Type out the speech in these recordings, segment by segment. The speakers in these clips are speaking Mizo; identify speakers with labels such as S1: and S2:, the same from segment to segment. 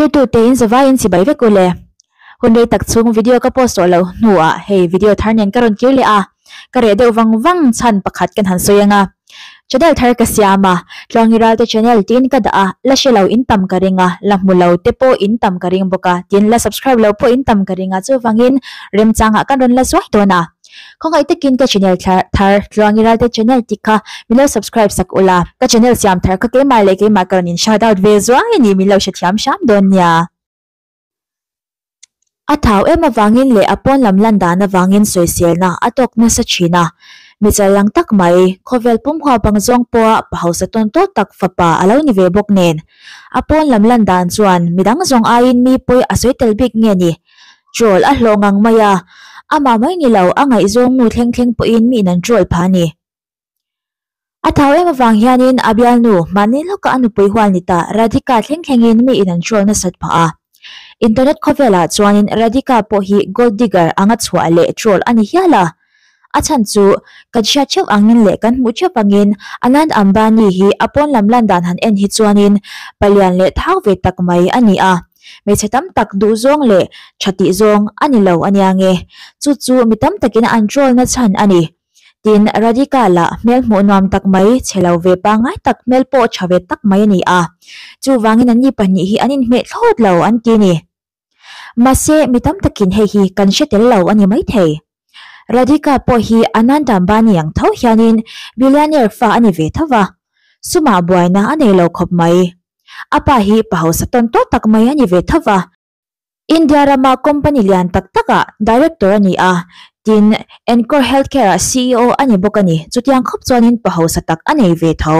S1: Thirtute in zavaiin chibai vek u le. Hun rei tak chhung video ka post tawh loh hnuah hei video thar nen ka rawn kir leh a, ka reh deuh vang vang chhan pakhat kan han sawi ang a. Channel thar ka siam a, Tluangi Ralte channel tiin ka dah a, la hre lo in tam ka ring a, la hmu lo te pawh in tam ka ring bawk a, tin la subscribe lo pawh in tam ka ring a, chuvangin remchangah kan rawn la zuai dawn a. Khawngaih takin ka channel thar Tluangi Ralte channel tih kha min lo subscribe sak ula, ka channel siam thar kha keimah leh keimah ka rawn in shout out ve zuai a ni, min lo hrethiam hram dawn nia. A thau em avangin leh a pawn lam lan dan avangin sawiselna a tawk nasa thin a, mi challang tak mai, khawvel pum huap ang zawng pawha pa hausa tawn tawh tak fapa a lo ni ve bawk nen. A pawn lam lan dan chuan midang zawng aiin mi pawi a sawi tel bik nge ni? Troll a hlawh ngang mai a, amah mai ni lo a ngaihzawng nu thleng thleng pawhin mi in an troll phah a ni. A thau em avang hianin a bialnu mahni lawka a nupui hual ni ta Radhika thleng thlengin mi in an troll nasat phah a. Internet khawvelah chuanin Radhika pawh hi gold digger anga chhuah leh troll a ni hial a. A chhan chu kan hriat theuh angin leh kan hmuh theuh angin Anand Ambani hi a pawn lam lan dan han en hi chuanin palian leh thau ve tak mai a ni a. Hmeichhe tam tak duh zawng leh tha tih zawng a ni lo ania nge. Chu chu mi tam takin an troll na chhan a ni. Tin, Radhika lah hmel hmuh nuam tak mai, chhe lo ve pangngai tak hmel pawh tha ve tak mai a ni a. Chuvangin anni pahnih hi an inhmeh thlawt lo an ti ni. Mahse, mi tam takin hei hi kan hre tel lo a ni maithei. Radhika pawh hi Anand Ambani ang tho hianin billionaire fa a ni ve tho va, sumah buaina a nei lo khawp mai. A pa hi pa hausa tawn tawh tak mai a ni ve tho va. India rama company lian tak takah director a ni a, tin Encore Healthcare-ah ceo a ni bawk a ni. Chutiang khawp chuanin pa hausa tak a nei ve tho.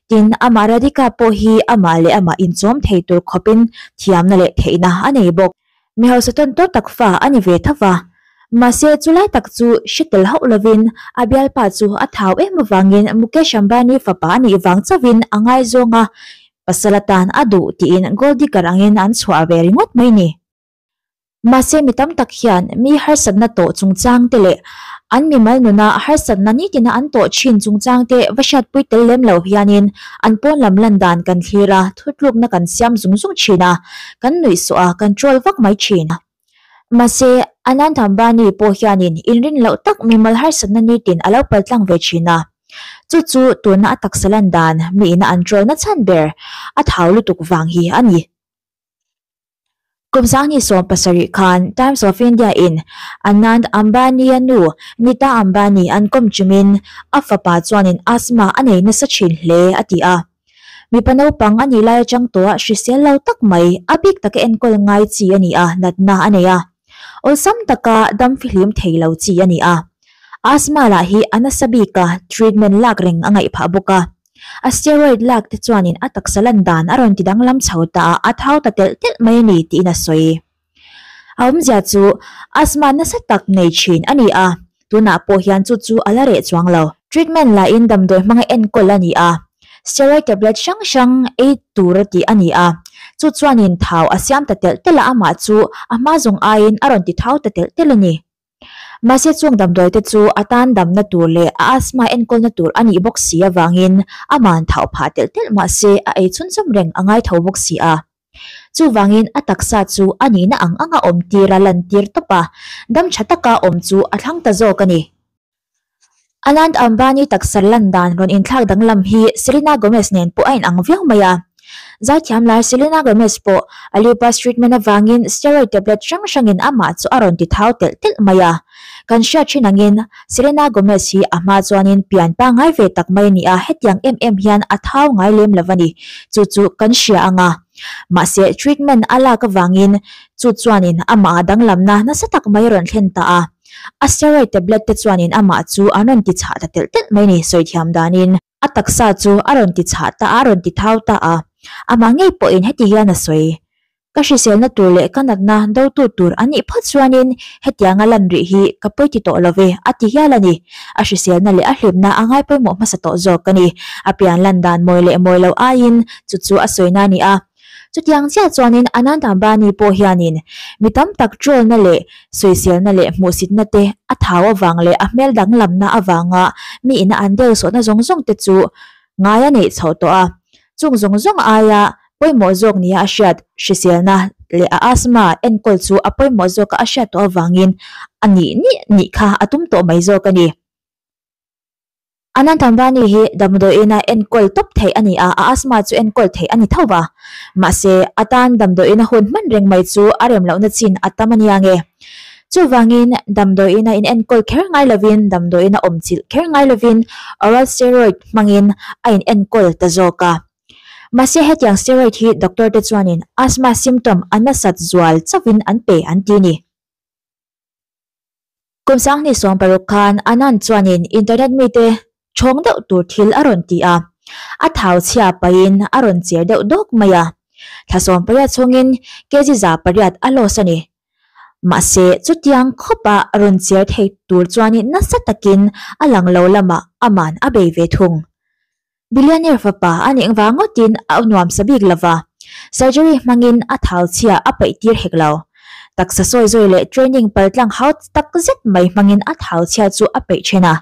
S1: Tin, amah Radhika pawh hi amah leh amah inchawm thei tur khawpin thiamna leh theihna a nei bawk. Mi hausa tawn tawh tak fa a ni ve tho va. Mahse, chulai tak chu hre tel hauh lovin a bialpa chu a thau em avangin Mukesh Ambani fapa a nih vang chauhin a ngaizawng a, Pasal atan a duh tiin gold digger angin an chhuah ve ringawt mai ni. Mahse mi tam tak hian mi harsatna tawh chungchang te leh an mimal nuna harsatna nitina an tawh thin chungchang te va hriatpui tel lem lo hianin an pawn lam lan dan kan thlir a, thutlukna kan siam zung zung thin a, kan nuihsawh a, kan troll vak mai thin. Mahse Anand Ambani pawh hianin inrin loh tak mimal harsatna nitin a lo paltlang ve thin a. Chu chu tuna a taksa lan dan miin a an troll na chhan ber a thau lutuk vang hi a ni. Kum 2017 khan Times of India in Anand Ambani-a nu Nita Ambani an kawm chumin a fapa chuanin asthma a nei nasa thin hle a ti a. Mipa naupang a nih lai atang tawha hrisel lo tak mai a bik taka enkawl ngai chi a ni a, natna a nei a. Awlsam taka dam fihlim thei lo chi a ni a. Asthma lah hi a nasa bik a, treatment lak reng a ngaih phah bawk a. A steroid lak te chuanin a taksa lan dan a rawn ti danglam chho ta a, a thau ta telh telh mai a ni tiin a sawi. A awmzia chu asthma nasa tak nei thin a ni a, tunah pawh hian chu chu a la reh chuang lo. Treatment lahin damdawi hmanga enkawl a ni a, steroid tablet hrang hrang ei tur a tih a ni a, chu chuanin thau a siam ta telh telh a, amah chu a hma zawng aiin a rawn ti thau ta telh telh a ni. Mahse chung damdawi te chu a tan damna tur leh a asthma enkawlna tur a nih bawk si avangin aman thau phah telh telh mahse a ei chhunzawm reng a ngai tho bawk si a. Chuvangin a taksa chu a nihna ang anga awm tir a lantir tawp a, dam tha taka awm chu a thlang ta zawk a ni. Anand Ambani taksa lan dan rawn inthlak danglam hi Selena Gomez nen pawh a inang viau mai a. Zaithiam lai Selena Gomez pawh a lupus treatment avangin steroid tablet hrang hrangin amah chu a rawn ti thau telh telh mai a. Kan hriat thin angin Selena Gomez hi a hma chuanin pian pangngai ve tak mai a ni a, hetiang em em hian a thau ngai lem lo a ni. Chu chu kan hria ang a. Mahse treatment a lak avangin chu chuanin amah danglamna nasa tak mai a rawn thlen ta a. A steroid tablet te chuanin amah chu an rawn ti chhah ta telh telh mai ni sawi thiam danin. A taksa chu a rawn ti chhah ta a, a rawn ti thau ta a. Amah ngei pawhin heti hian a sawi. Ka hriselna tur leh ka natna dotu tur an nih phawt chuanin hetianga lan rih hi ka pawi ti tawh lo ve, a ti hial a ni. A hriselna leh a hlimna a ngai pawimawh hmasa tawh zawk a ni. A pian lan dan mawi leh mawi lo aiin chu chu a sawina a ni a. Chutiang chiah chuanin Anand Ambani pawh hianin mi tam tak trollna leh sawiselna leh hmuhsitna te a thau avang leh a hmel danglamna avanga mi ina an deuhsawhna zawng zawng te chu ngai a neih chhoh tawh a. Chung zawng zawng aia. pawimawh zawk nia a hriat hriselna leh a asthma enkawl chu a pawimawh zawka a hriat tawh avangin a nih nih nih kha a tum tawh mai zawk a ni. Anant Ambani hi damdawiina enkawl tawp theih a ni a, a asthma chu enkawl theih a ni tho va. Mahse, a tan damdawiina hun hman reng mai chu a rem lohna chin a tam a nia nge. Chuvangin, damdawiina inenkawl kher ngai lovin, damdawiina awmchilh kher ngai lovin oral steroid hmangin a inenkawl ta zawk a. Mahse, hetiang steroid hi doctor te chuanin asthma symptom a nasat zual chauhin an pe an ti ni. Kum 2016 khan Anand chuanin internet mite chhawng deuh tur thil a rawn ti a, a thau chhia pahin a rawn cher deuh dawk mai a. Thla 18 chhungin kg 800 a loss a ni. Mahse, chutiang khawpa rawn cher thei tur chuanin nasa takin a lang lo lamah aman a bei ve thung. Billionaire fapa a nih vang ngawtin a nuam sa bik lova, surgery hmangin a thau chhia a paih tir hek lo. Taksa sawi zawi leh training paltlang hau tak zet mai hmangin a thau chhia chu a peih then a.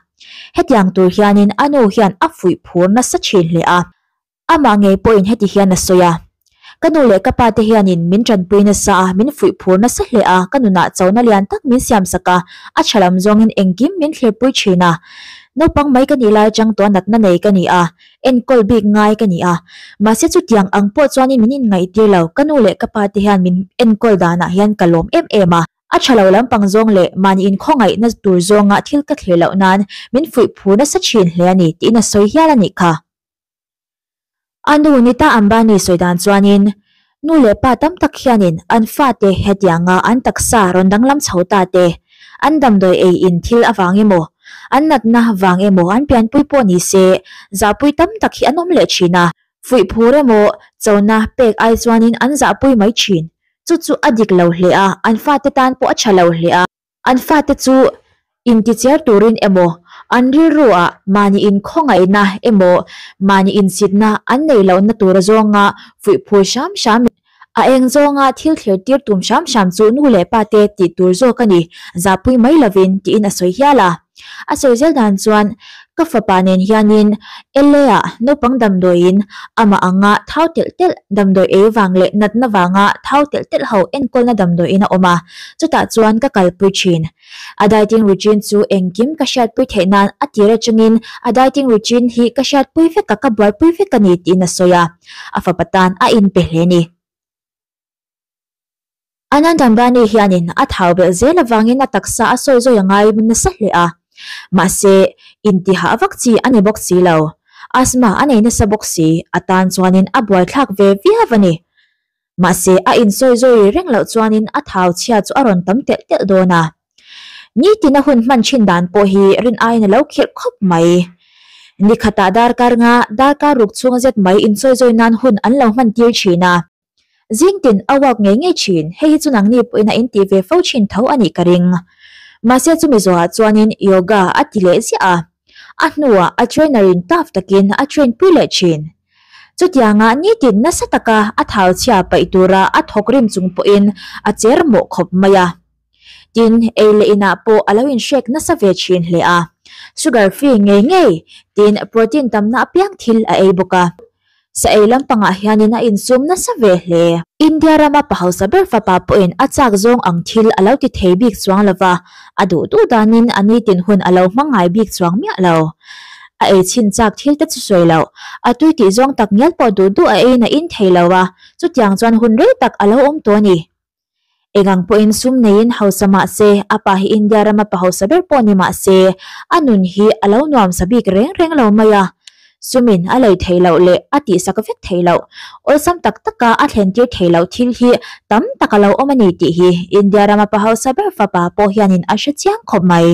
S1: Hetiang tur hianin a nu hian a fuih phur nasa thin hle a. Amah ngei pawhin heti hian a sawi a, Ka nu leh ka pa te hianin min tanpui nasa a, min fuih phur nasa hle a, ka nunah chona lian tak min siam sak a, a tha lam zawngin engkim min thlirpui thin a. Naupang mai ka nih lai atang tawh natna nei ka ni a, enkawl bik ngai ka ni a. Mahse chutiang ang pawh chuanin min inngaihtir lo, ka nu leh ka pa te hian min enkawl danah hian ka lawm em em a. A tha lo lampang zawng leh mahni inkhawngaihna tur zawnga thil ka thlir loh nan min fuih phur nasa thin hle a ni tiin a sawi hial a nih kha. A nu Nita Ambani sawi dan chuanin, nu leh pa tam tak hianin an fate hetianga an taksa rawn danglam chho ta te, an damdawi ei in thil avang emaw, an natna vang emaw an pianpui pawh ni se, zahpui tam tak hi an awm leh thin a. Fuih phur emaw chona pek ai chuanin an zahpui mai thin. Chu chu a dik lo hle a, an fate tan pawh a tha lo hle a. An fate chu intichiar turin emaw, an rilruah mahni inkhawngaihna emaw, mahni insitna an neih lohna tura zawnga fuih phur hram hram a eng zawnga thil thlir tir tum hram hram chu nu leh pa te tih tur zawk a ni, zahpui mai lovin tiin a sawi hial a. A sawi zel dan chuan, Ka fapa nen hianin LA-ah naupang damdawiin amah anga thau telh telh damdawi ei vang leh natna vanga thau telh telh ho enkawlna damdawiin a awm a, chutah chuan ka kalpui thin. A dieting routine chu engkim ka hriatpui theih nan a tir atangin a dieting routine hi ka hriatpui vek a, ka buaipui vek a ni tiin a sawi a, a fapa tan a inpe hle ni. Anand Ambani hianin a thau belh zel avangin a taksa a sawi zawi a ngai nasa hle a, mahse intihah vak chi a ni bawk si lo. Asthma a nei nasa bawk si, a tan chuanin a buaithlak ve viau a ni. Mahse a insawi zawi reng loh chuanin a thau chhia chu a rawn tam telh telh dawn a. Nitin a hun hman thin dan pawh hi rin aiin a lo khirh khawp mai. Nikhatah darkar nga, darkar ruk chhung zet mai insawi zawi nan hun an lo hman tir thin a. Zing tin a walk ngei ngei thin, hei hi chu nangni pawhin a intih ve fo thin tho a nih ka ring. Mahse chumi zawhah chuanin yoga a ti leh ziah a, a hnuah a trainer in tough takin a train pui leh thin. Chutianga nitin nasa taka a thau chhia paih tura a thawk rim chung pawhin a cher mawh khawp mai a. Tin, ei leh inah pawh a lo inhrek nasa ve thin hle a, sugar free ngei ngei tin protein tamna apiang thil a ei bawk a. Sa ei lampangah hianin a insum nasa ve hle. India rama pa hausa ber fapa pawhin a chak zawng ang thil a lo ti thei bik chuang lova, a duh duh danin a nitin hun a lo hmang ngai bik chuang miah lo. A ei chhin chak thil te chu sawi loh, a tui tih zawng tak ngial pawh duh duh a eiin a in thei lo a, chutiang chuan hun rei tak a lo awm tawh a ni. Engang pawhin sum neiin hausa mah se, a pa hi India rama pa hausa ber pawh ni mah se, a nun hi a lo nuamsa bik reng reng lo mai a. Sumin a lei theih loh leh a tihsak vek theih loh, awlsam tak taka a thlentir theih loh thil hi tam tak a lo awm a ni tih hi India rama pa hausa ber fapa pawh hianin a hre chiang khawp mai.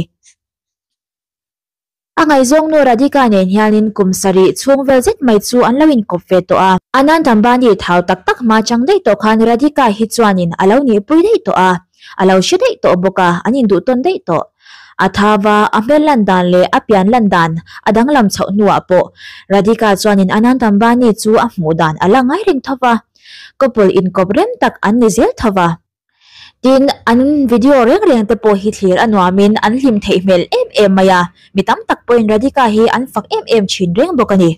S1: A ngaihzawng nu Radhika nen hianin kum sarih chhung vel zet mai chu an lo inkawp ve tawh a. Anand Ambani thau tak tak hma chang daih tawh khan Radhika hi chuanin a lo nihpui daih tawh a, a lo hre daih tawh bawk a, an induh tawn daih tawh. A thau a, a hmel lan dan leh a pian lan dan a danglam chhoh hnuah pawh Radhika chuanin Anand Ambani chu a hmuh dan a la ngai reng tho va, couple inkawp rem tak an ni zel tho va. Tin, an video reng reng te pawh hi thlir a nuamin an hlim theih hmel em em mai a, mi tam tak pawhin Radhika hi an fak em em thin reng bawk a ni.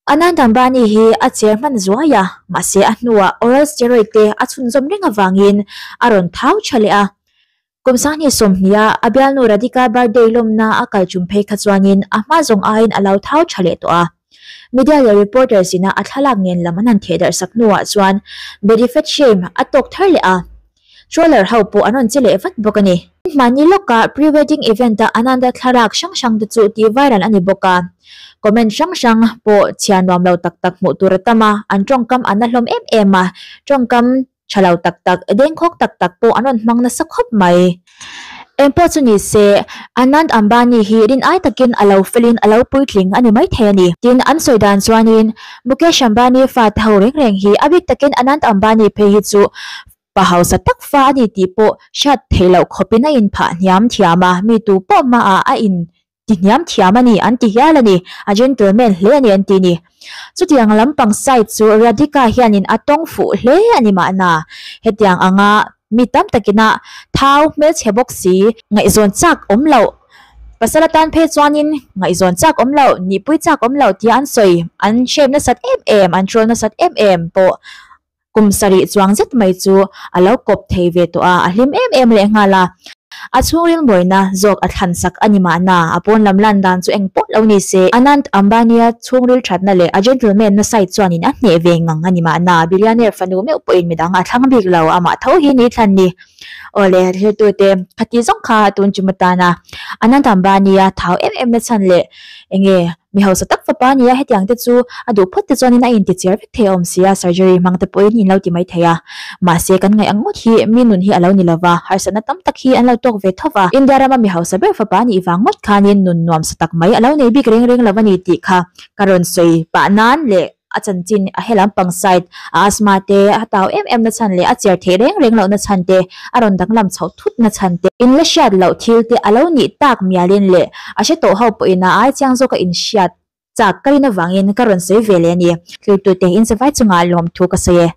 S1: Anand Ambani hi a cher hman zuai a, mahse a hnuah oral steroid te a chhunzawm reng avangin a rawn thau tha leh a. Kum 2020 a a bialnu Radhika birthday lawmna a kal tum phei kha chuanin a hma zawng aiin a lo thau tha leh tawh a. Media leh reporters ina a thlalak nen lam an han theh darh sak hnuah chuan body fat shame a tawk thar leh a. Troller ho pawh an rawn che leh vat bawk a ni. Mahni lawka pre-wedding event a Ananda thlalak hrang hrang te chu tih viral a ni bawk a. Comment hrang hrang pawh chhiar nuam lo tak tak hmuh tur a tam a, an tawngkam an la hlawm em em a, tawngkam tha lo tak tak, dengkhawk tak tak pawh an rawn hmang nasa khawp mai. Engpawh chu ni se, Anand Ambani hi rin ai takin a lo felin a lo puitling a ni maithei a ni. Tin, an sawi dan chuanin Mukesh Ambani fate ho reng reng hi a bik takin Anand Ambani phei hi chu pa hausa tak fa a ni tih pawh hriat theih loh khawpin a inphah hniam thiam a, mi tu pawh hmaah a in ti hniam thiam a ni an ti hial a ni, a gentleman hle a ni an ti ni. Chutiang lampang side chu Radhika hianin a tawng fuh hle a ni mahna, hetiang anga mi tam takina thau hmelchhe bawk si, ngaihzawn chak awm loh, pasal atan phei chuanin ngaihzawn chak awm loh, nihpui chak awm loh tia an sawi, an hrem nasat em em, an troll nasat em em pawh Kum sarih chuang zet mai chu a lo kawp thei ve tawh a, a hlim em em leh nghal a. A chhungril mawina zawk a thlan sak a ni mahna, a pawn lam lan dan chu eng pawh lo ni se. Anand Ambani-a chhungril thatna leh a gentleman na side chuanin a hneh ve ngang a ni mahna, billionaire fanu meuh pawhin midang a thlang bik lo, amah tho hi ni thlan ni. Aw le, thiltute khati zawng kha tun chum atana Anand Ambani-a thau em em na chhan leh enge Mi hausa tak fapa a ni a, hetiang te chu a duh phawt te chuanin a intichiar vek thei a awm si a, surgery hmang te pawhin in lo ti mai thei a. Mahse, kan ngaih ang ngawt hi mi nun hi a lo ni lo va, harsatna tam tak hi an lo tawk ve tho va. India rama mi hausa ber fapa a nih vang ngawt khanin nun nuamsa tak mai a lo nei bik reng reng lo a ni tih kha ka rawn sawi pah nan leh a chanchin a helam pang side a asthma te a tau em em na chhan leh a cher theih reng reng loh na chhan te a rawn danglam chhoh thut na chhan te in la hriat loh thil te a lo nih tak mialin leh a hre tawh ho pawhin a ai chiang zawk a inhriat chak ka rin avangin ka rawn sawi ve leh a ni. Thiltute in savai chungah lawmthu ka sawi e.